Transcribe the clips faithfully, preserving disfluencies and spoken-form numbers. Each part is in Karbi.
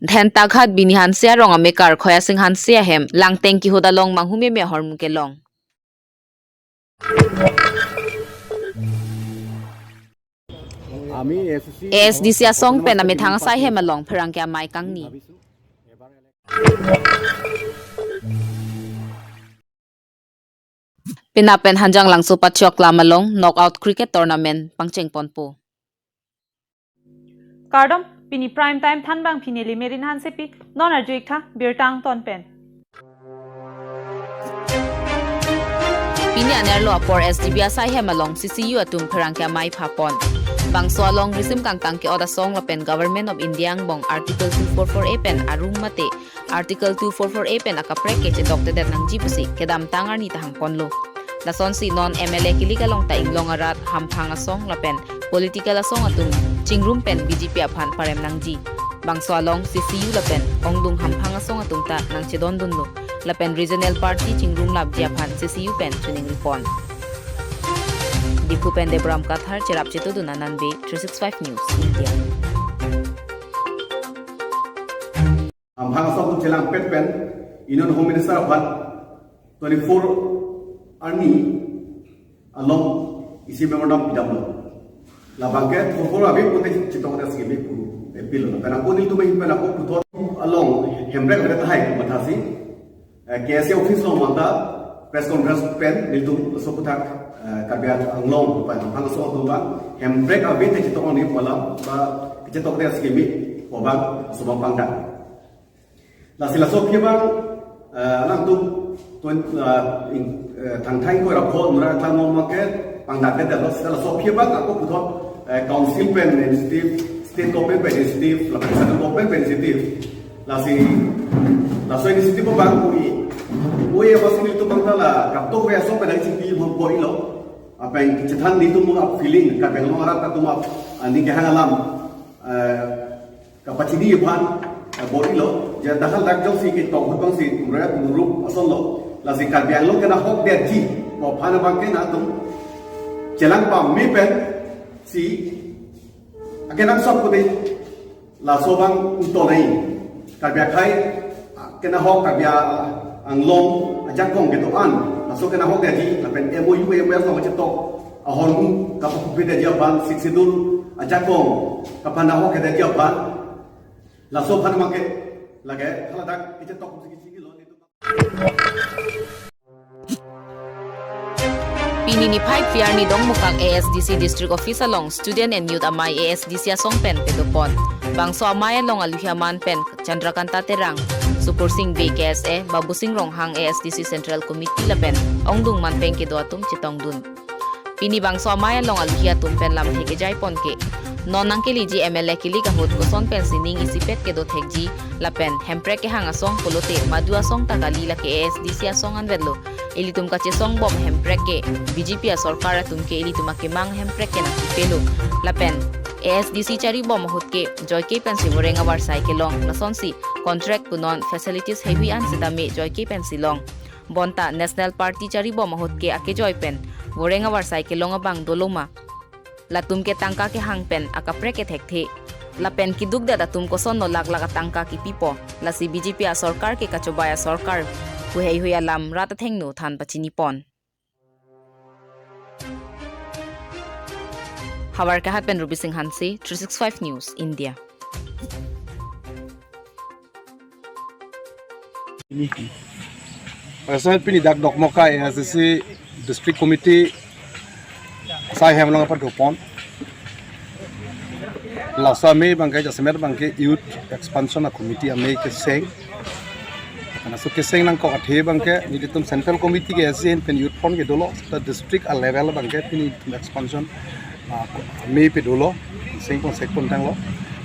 Dhentaghat Bini Hanse arong amekar Khoyasing Hanse ahem langteng kihut along manghumeme ahormu kelong. আমি A S D C A S D C asong pen amethang asai hem along pherangke amei kangni. Penap pen Hanjanglangso Pachoklam along knockout cricket tournament pangchengponpo. Kardom, pini prime time thanbang phi neli Merin Hansepi, non arju-ik tha birta angton pen. Pini anerlo apor S D B asai hem along C C U atum pherangke amei phapon. Bangso along risim kangtang ke-ot asong lapen Government of India angbong Article two four four A pen arum mate Article two four four A pen akaprek ke chetoktedet nangji pusi kedamtang arni ta hangponlo. Lasonsi non M L A kilik along ta inglong arat, hamphang asong lapen political asong atum chingrum pen B J P aphan parem nangji. Bangso along C C U lapen ongdung hamphang asong atum ta nangchedondunlo. Lapen regional party chingrum lapji aphan C C U pen chiningripon. Diphu pen Debram Kathar cherap chetudun Anand Bey, three six five News, India. Hamphang asong atum chelangpet pen Union Home Minister aphan twenty-four arni along isi memorandum pidamlo. Labangke twenty-four ave pute chetokdet si keme pu appeal lo. Karena ako nelitum ahin pen ako puthot along hemprek ave tahai pu mathasi, eh, K S A office along manta press conference pen nelitum laso aphuthak, eh, Karbi Anglong pen hamphang asong atum abang hemprek ave te chetok nangji pu alam ba chetokdet si keme pu abang laso abang pangdak. Lasi laso aphi abang, eh, nangtum twen-, eh, in, eh, Thangthang ingkoi ra pho Nura Klang Mong abangke pangdakdetlo, seta laso aphi abang ako puthot, eh, council pen initiative, state government pen initiative, lapen central government pen initiative. Lasi laso initiative abang ui, ui abang si nelitum abang ta la katok ve asong pen nangchingki hom pori lo. Apa yang chethan nelitum a feeling Karbi Anglong arat atum ap, ah, ning kehang alam, eh, kapachini aphan, eh, bor-ilo, je dahal dak jongsi ketok ahut abangsi tumrek tumrup asonlo, lasi Karbi Anglong kenahokdetji pu aphan abangke nangtum chelang pame pensi akenangsot pute laso abang utonai. Karbi akhei, ah, kenahok Karbi Anglong ajakong kedo-an, laso kenahokdetji lapen M O U, M O U along chetok ahormu kapapupedetji aphan, Sixth Schedule ajakong kapanahokdetji aphan, laso aphan abangke lake haladak iche tok si kisi lo. Pini niphai phli arni Dongmukak A S D C District Office along Student and Youth Amei A S D C asong pen pedopon. Bangso amei along aluhi aman pen Chandrakanta Terang, Sukursing Bey K S A, Babusing Ronghang A S D C Central Committee lapen ongdung manpeng kedo atum chetongdun. Pini bangso amei along aluhi atum pen lamthe kejaipon ke, non nangkeleji M L A kilik ahut koson pen sining isipet kedo thekji lapen hemprek kehang asong pulote madu asong ta kali, lake A S D C asong anvetlo. Ilitum kachesong bom hemprek ke B J P asorkar atum ke ilitum akemang hemprek ke nangkipelo. Lapen A S D C chari bom ahut ke joike pensi voreng avarsai kelong, lasonsi contract punon, facilities heihui an setame joike pensi long. Bonta National Party chari bom ahut ke akejoi pen voreng avarsai kelong abang doloma? Latum ke tangka kehang pen akaprek kethekthe. Lapen kedukdet atum kosonlo lakh lakh atangka kipipo? Lasi B J P asorkar ke kachobai asorkar pu heihui alam rat athengno than pachinipon. Howraghat pen Ruby Singh Hanse, three six five News, India. Asai pini dak Dongmukak A S D C District Committee asai hem along padopon. Laso amei abangke jasemet abangke Youth Expansion a Committee amei keseng. Karena so keseng nangkok athe abangke nelitum Central Committee ke A S D C pen Youth Front ke dolo, ta district a level abangke pini expansion, ah, amei pe dolo, sengpon sengpon tanglo.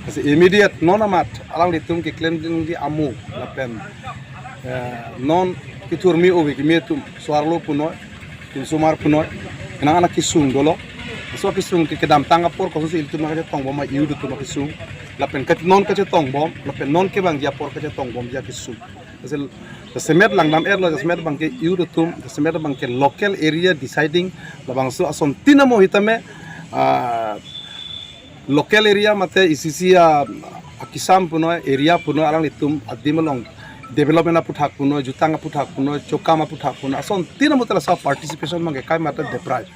Lasi immediate non amat alanglitum keklem dingdi amu lapen, eh, non kethurmi ove kimi atum suarlo punoi, pinsomar punoi, kenang anak kesung dolo. So kesung ke kedamtang apor kosonsi ilitum kachetong bom a youth atum kesung. Lapen kat non kachetong bom, lapen non kevangji apor kachetong bomji kesung. Asal jasemet langdam-etlo, jasemet abangke youth atum, jasemet abangke local area deciding, labangso asontin amo hitame, ah, local area mate E C C a, akisam punoi, area punoi, alanglitum adim along development aputhak punoi, jutang aputhak punoi, chokam aputhak punoi, asontin amuta laso participation abangke kaimata deprive.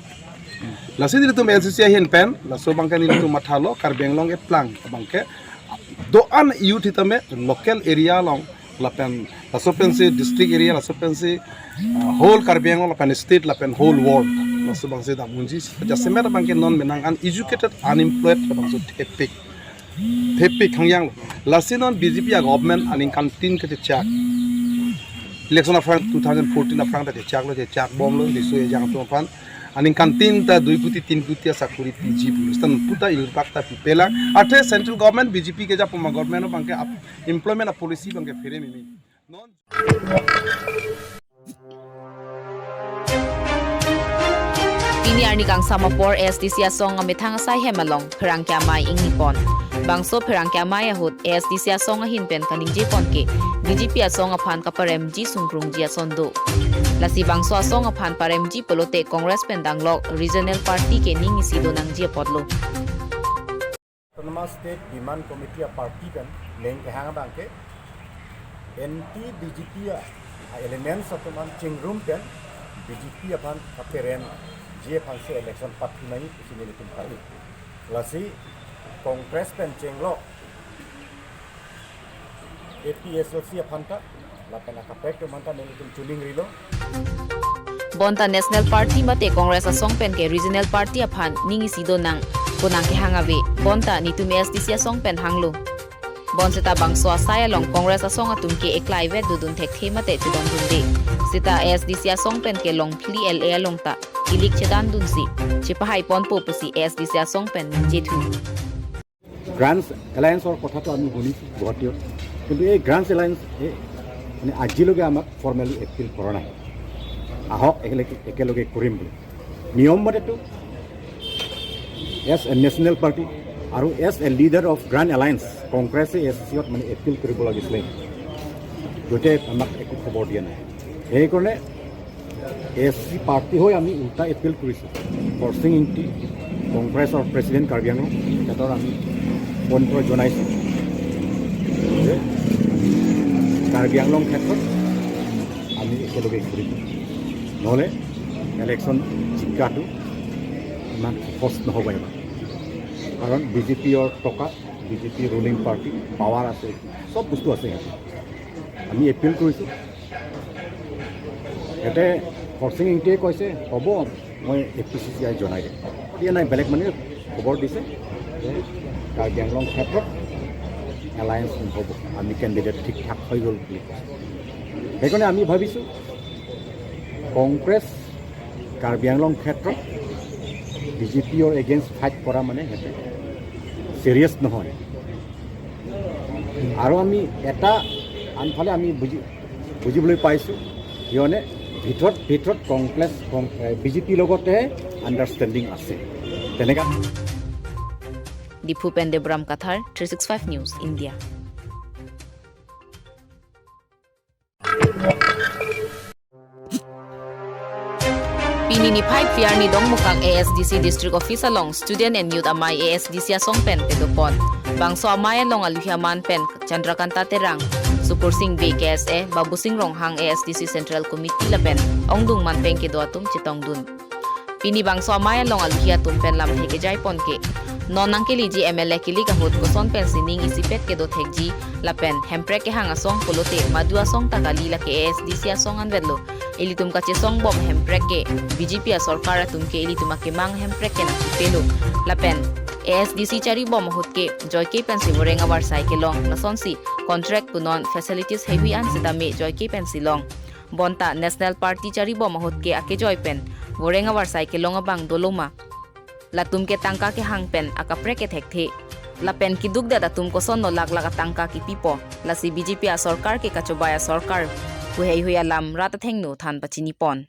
Lasi nelitum A S D C ahin pen, laso abangke nelitum mathalo, Karbi Anglong eplang abangke do-an youth sitame local area along, lapen laso pensi district area, laso pensi, uh, whole Karbi Anglong, lapen state, lapen whole world, laso abangsi dam unji. Jasemet abangke non menang uneducated, unemployed labangso thepik, thepik hangyang. Lasi non B J P a government aningkantin kachechak, election aphrang two thousand fourteen aphrang ta chechaklo, chechakbomlo, riso ejang atum aphan. Aningkantin ta dui kuti tin kuti asakuri piji pu. Seta puta ilbak ta pipelang. Athe central government B J P kejapon ma government abangke ap-, employment a policy abangke phere mimi. Non Pini arni kangsam apor A S D C asong amethang asai hem along pherangke amei ingnipon. Bangso pherangke amei ahut A S D C asong ahin pen kaningjepon ke B J P asong aphan kaparemji sungkrungji ason do. Lasi bangso asong aphan paremji pulote Congress pen danglok regional party ke ning isi do nangji apotlo. Autonomous State Demand Committee a party pen neng kehang abangke anti B J P a, a elements atum an chingrum pen B J P aphan kaparemji aphansi election pathi nangji pusi nelitum kali. Lasi Congress pen chenglok A P H L C aphan ta lapen akaprek atum aphan ta nelitum chuning rilo. Bonta National Party mate Congress asong pen ke regional party aphan ning isi do nang, konang kehang ave. Bonta netum A S D C asong pen hanglo. Bonseta bangso asai along Congress asong atum ke eklai vet dodun thekthe mate chedondunde. Seta A S D C asong pen ke Longphli L A along ta kilik chedandunsi chepahaiponpo pusi A S D C asong pen ningjethu. Grand এলায়েন্সৰ কথাটো আমি শুনিছোঁ গুৱাহাটীত, কিন্তু এই গ্ৰাণ্ড এলায়েন্সে মানে আজিলৈকে আমাক ফৰ্মেলি এপিল কৰা নাই। আহক, একেলগে, একেলগে কৰিম বুলি। নিয়ম মতেতো এজ এ নেশ্যনেল পাৰ্টি আৰু as a leader of grand alliance কংগ্ৰেছে এ চি চিত মানে এপিল কৰিব লাগিছিলে, গতিকে আমাক একো খবৰ দিয়া নাই। সেইকাৰণে এ চি পাৰ্টি হৈ আমি উল্টা এপিল কৰিছোঁ। খৰচিং ইংতি, কংগ্ৰেছৰ প্ৰেচিডেণ্ট কাৰ্বি আংলং, তেখেতৰ আমি অনুৰোধ জনাইছোঁ যে কাৰ্বি আংলং ক্ষেত্ৰত আমি একেলগে ঘূৰিম, নহ'লে ইলেকশ্যন জিকাটো ইমান সহজ নহ'ব এবাৰ। কাৰণ বি জে পিৰ টকা, B J P ruling party, power আছে, চব বস্তু আছে ইয়াত। আমি এপিল কৰিছোঁ। ইয়াতে খৰচিং ইংতিয়ে কৈছে, "হ'ব, মই A P C C I জনাই দিম।" দিয়া নাই, বেলেগ মানুহে খবৰ দিছে যে কাৰ্বি আংলং ক্ষেত্ৰত এলায়েন্স নহ'ব, আমি কেণ্ডিডেট ঠিক ঠাক হৈ গ'ল বুলি কৈছে। সেইকাৰণে আমি ভাবিছোঁ কংগ্ৰেছ কাৰ্বি আংলং ক্ষেত্ৰত বি জে পিৰ এগেইনষ্ট ফাইট কৰা মানে সিহঁতে ছিৰিয়াছ নহয়। আৰু আমি এটা আনফালে আমি বুজি, বুজিবলৈ পাইছোঁ, কিয়নে ভিতৰত, ভিতৰত কংগ্ৰেছ, কং-, এ, বি জে পিৰ লগতে আণ্ডাৰষ্টেণ্ডিং আছে। তেনেকা Diphu pen Debram Kathar, three six five News, India. Pini niphai phli arni Dongmukak A S D C District Office along Student and Youth Amei A S D C asong pen pedopon. Bangso amei along aluhi aman pen Chandrakanta Terang, Sukursing Bey K S A, Babusing Ronghang A S D C Central Committee lapen ongdung manpeng kedo atum chetongdun. Pini bangso amei along aluhi atum pen lamthe kejaipon ke, non nangkeleji M L A kilik ahut koson pen sining isipet kedo thekji lapen Hemprek kehang asong pulote madu asong ta kali, lake A S D C asong anvetlo. Ilitum kachesong bom Hemprek ke B J P asorkar atum ke ilitum akemang Hemprek ke nangkipelo. Lapen A S D C chari bom ahut ke joike pensi voreng avarsai kelong, lasonsi contract punon, facilities heihui an sitame joike pensi long. Bonta National Party chari bom ahut ke akejoi pen voreng avarsai kelong abang dolo ma? Latum ke tangka kehang pen akaprek kethekthe. Lapen keduk det atum kosonlo lak lak atangka kepipo? Lasi B J P asorkar ke kachobai asorkar pu heihui alam rat athengno than pachinipon.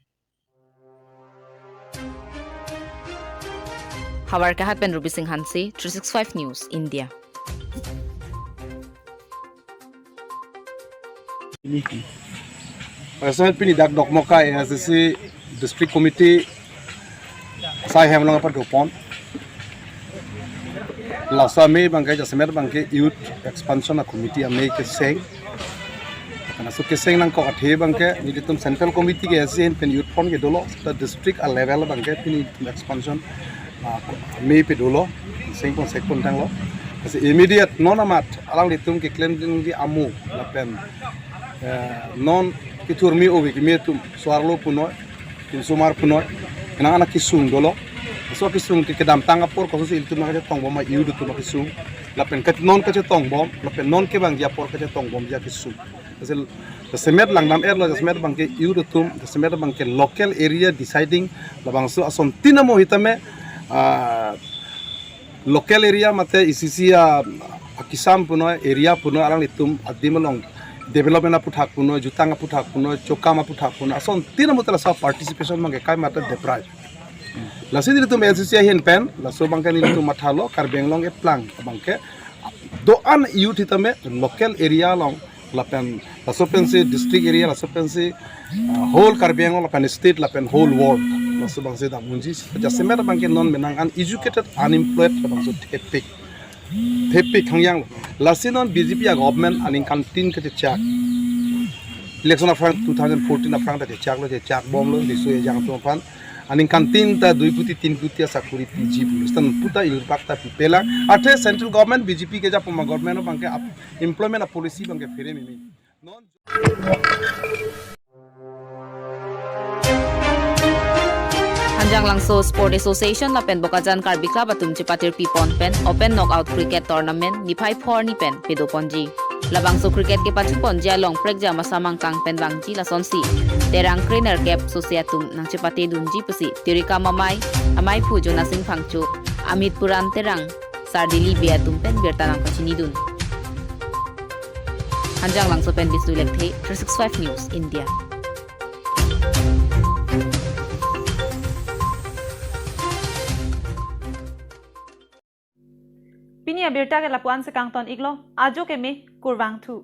Howraghat pen Ruby Singh Hanse, three six five News, India. Personal pini dak Dongmukak A S D C District Committee asai hem along apadopon. Laso amei abangke jasemet abangke Youth Expansion a Committee amei keseng. Karena so keseng nangkok athe abangke nelitum Central Committee ke S C ahin pen Youth Front ke dolo, ta district a level abangke pini nelitum expansion, ah, amei pe dolo, seng pon sek pon tanglo. Kasi immediate non amat alanglitum keklem ding di amu lapen, eh, non kethurmi ove kimi atum so-arlo punoi, kinsomar punoi, kenang anak kesung dolo. So kesung ke kedamtang apor kosonsi ilitum nangkachetongbom ma youth atum akesung. Lapen kat non kachetongbom, lapen non kevangji apor kachetongbomji akesung. Hasil jasemet langdam-etlo, jasemet abangke youth atum, jasemet abangke local area deciding, labangso asontin amo hitame, ah, local area mate isi isi a, akisam punoi, area punoi, alanglitum adim along development aputhak punoi, jutang aputhak punoi, chokam aputhak punoi, asontin amo ta laso participation abangke kai mate deprive. Lasi nelitum N C C ahin pen, laso abangke nelitum mathalo, Karbi Anglong eplang abangke do-an youth hitame local area along lapen laso pensi district area, laso pensi, ah, whole Karbi Anglong lapen state lapen whole world. Laso abangsi dam unji, jasemet abangke non menang uneducated, unemployed labangso thepik. Thepik hangyang. Lasi non B J P a government aningkantin kachechak. Election aphrang two thousand fourteen aphrang ta chechaklo, chechakbomlo, riso ejang atum aphan. Aningkantin ta dui kuti tin kuti asakuri piji pulo. Stan puta ilpak ta pipelang. Athe central government B J P kejapon ma government abangke ap-, employment a policy abangke phere meme. Non Hanjanglangso Sport Association lapen Bokajan Karbi Club atum chepatirpi pon pen Open Knockout Cricket Tournament niphai phor ni pen pedo ponji. Labangso cricket kepathu ponji along prekjam asamangkang pen vangji lasonsi Terang krenerkep sose atum nangchepate dunji pusi Tirikam amei, ameiphu Jonasing Phangcho, Amit Puran Terang, Sardili Bey atum pen birta nangpachini dun. Hanjanglangso pen Bisnu Lekthe, three six five News India. Pini abirta ke lapu-an si kangton iklo, ajo keme kurvangthu.